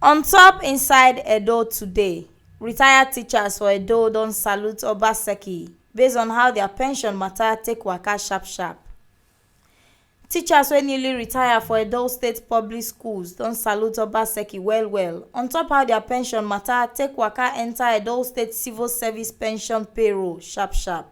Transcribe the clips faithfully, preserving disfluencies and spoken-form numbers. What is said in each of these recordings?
On top inside Edo today, retired teachers for Edo don salute Obaseki based on how their pension matter take waka sharp sharp. Teachers wey newly retire for Edo State Public Schools don salute Obaseki well well on top how their pension matter take waka enter Edo State Civil Service pension payroll sharp sharp.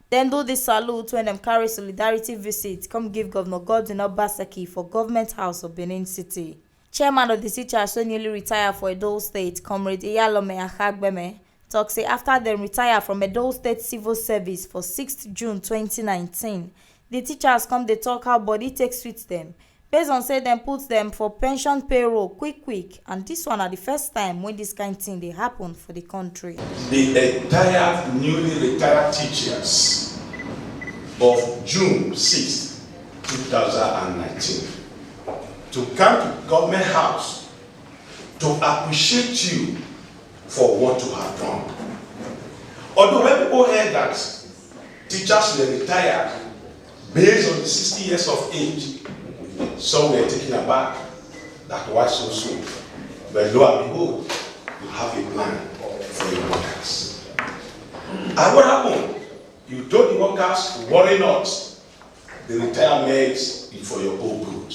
Dem do dis salute wen dem carry solidarity visit come give Governor Godwin Obaseki for Government House of Benin City. Chairman of di teachers wey newly retire for Edo State, Comrade Iyalome Akhagbeme, tok say afta dem retire from Edo State Civil Service for sixth June twenty nineteen, di teachers come dey tok how body take sweet dem based on say dem put dem for pension payroll quick quick, and dis one na di first time wey dis kain tin dey happun for di kontri. The entire newly retired teachers of June sixth, two thousand and nineteen, to come to Government House to appreciate you for what you have done. Although when people heard that teachers were retired based on the sixty years of age, some were taken aback that why so soon. But lo and behold, you have a plan for your workers. And what happened? You told the workers, "Worry not, the retirement is for your own good."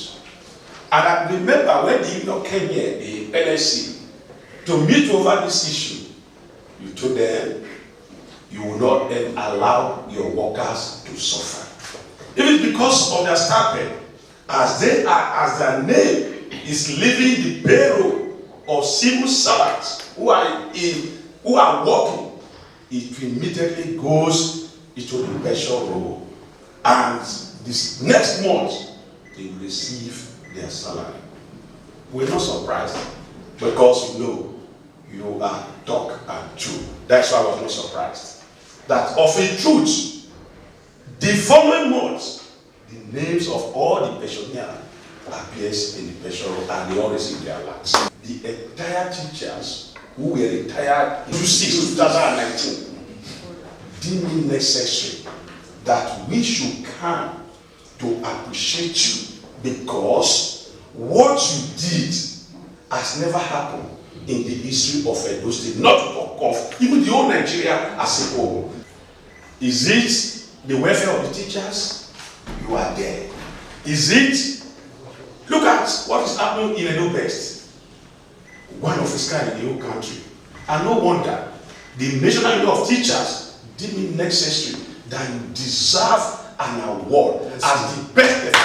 And I remember when the union came here, the N S C, to meet over this issue, you told them you will not then allow your workers to suffer. If it's because of their stipend, as they are, as their name is leaving the payroll of civil servants who are in, who are working, it immediately goes into the pension roll, and this next month they will receive their salary. We're not surprised because you know you are talk and chew. That's why I was not surprised that of a truth, the following month, the names of all the pensioners appears in the pension roll and they all receive their alerts. The entire teachers who were retired in two thousand nineteen deem it necessary that we should come to appreciate you because what you did has never happened in the history of Edo State, not to talk of even the whole Nigeria as a whole. Is it the welfare of the teachers? You are there. Is it? Look at what is happening in Edo Best. One of its kind in the whole country. And no wonder the National Union of Teachers deem it necessary that you deserve an award as the best.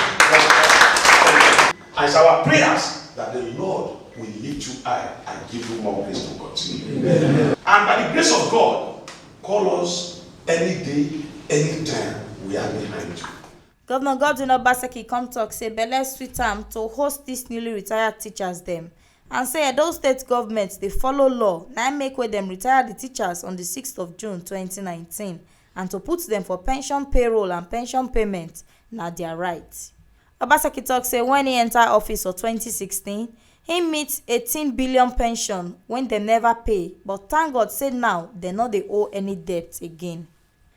And it's our prayers that the Lord will lift you high and give you more grace to continue. And by the grace of God, call us any day, anytime. We are behind you. Governor Godwin Obaseki come talk say belle sweet am to host dis newly retired teachers dem, and say Edo State government dey follow law na im make wey dem retire di teachers on di sixth of June twenty nineteen, and to put dem for pension payroll and pension payment na dia right. Obaseki talk say wen e enta office for twenty sixteen, im meet eighteen billion pension wey dem neva pay, but thank God say now dem no dey owe any debt again.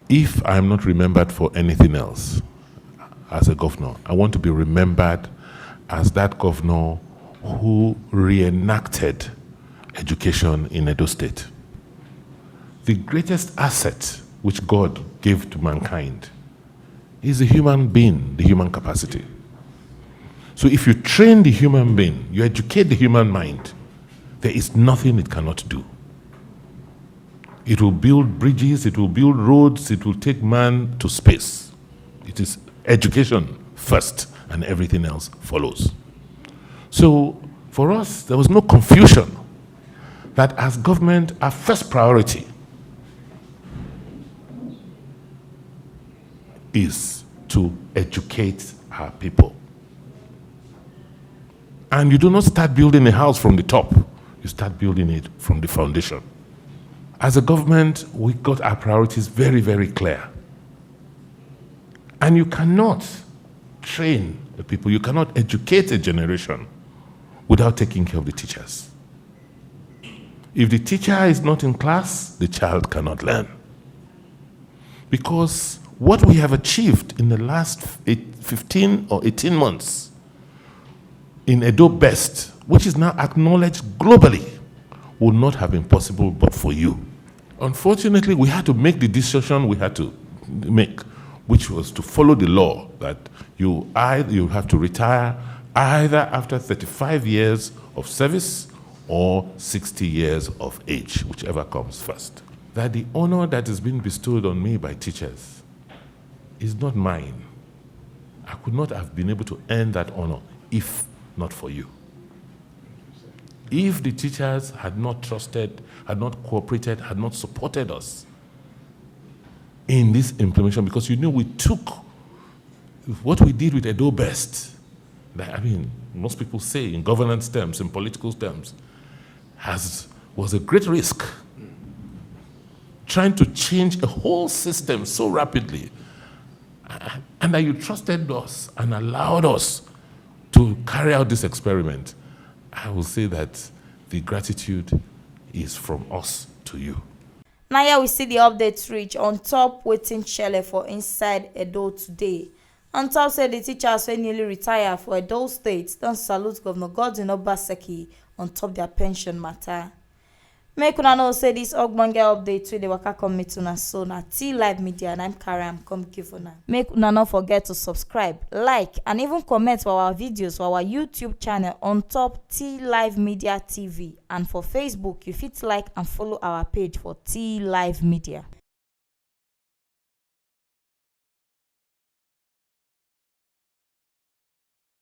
If I'm not remembered for anything else as a governor, I want to be remembered as that governor who reenacted education in Edo State. The greatest asset which God gave to mankind is the human being, the human capacity. So if you train the human being, you educate the human mind, there is nothing it cannot do. It will build bridges, it will build roads, it will take man to space. It is education first, and everything else follows. So for us, there was no confusion that as government, our first priority is to educate our people. And you do not start building a house from the top, you start building it from the foundation. As a government, we got our priorities very, very clear. And you cannot train the people, you cannot educate a generation without taking care of the teachers. If the teacher is not in class, the child cannot learn. Because what we have achieved in the last eight, fifteen or eighteen months in Edo Best, which is now acknowledged globally, would not have been possible but for you. Unfortunately, we had to make the decision we had to make, which was to follow the law that you either you have to retire either after thirty-five years of service or sixty years of age, whichever comes first. That the honor that is being bestowed on me by teachers is not mine. I could not have been able to earn that honor if not for you. If the teachers had not trusted, had not cooperated, had not supported us in this implementation, because you know we took what we did with Edo Best, that, I mean, most people say in governance terms, in political terms, has was a great risk. Trying to change a whole system so rapidly, uh, and that you trusted us and allowed us to carry out this experiment, I will say that the gratitude is from us to you. Na here we see the updates reach on top wetin shele for inside Edo today. On top say the teachers wey newly retire for Edo State don salute Governor Godwin Obaseki on top their pension matter. Make una know say this ogbonge update wey dey waka come meet una so na T Live Media na im carry am come give una. Make una no forget to subscribe, like and even comment for our videos for our YouTube channel on top T Live Media T V, and for Facebook you fit like and follow our page for T Live Media.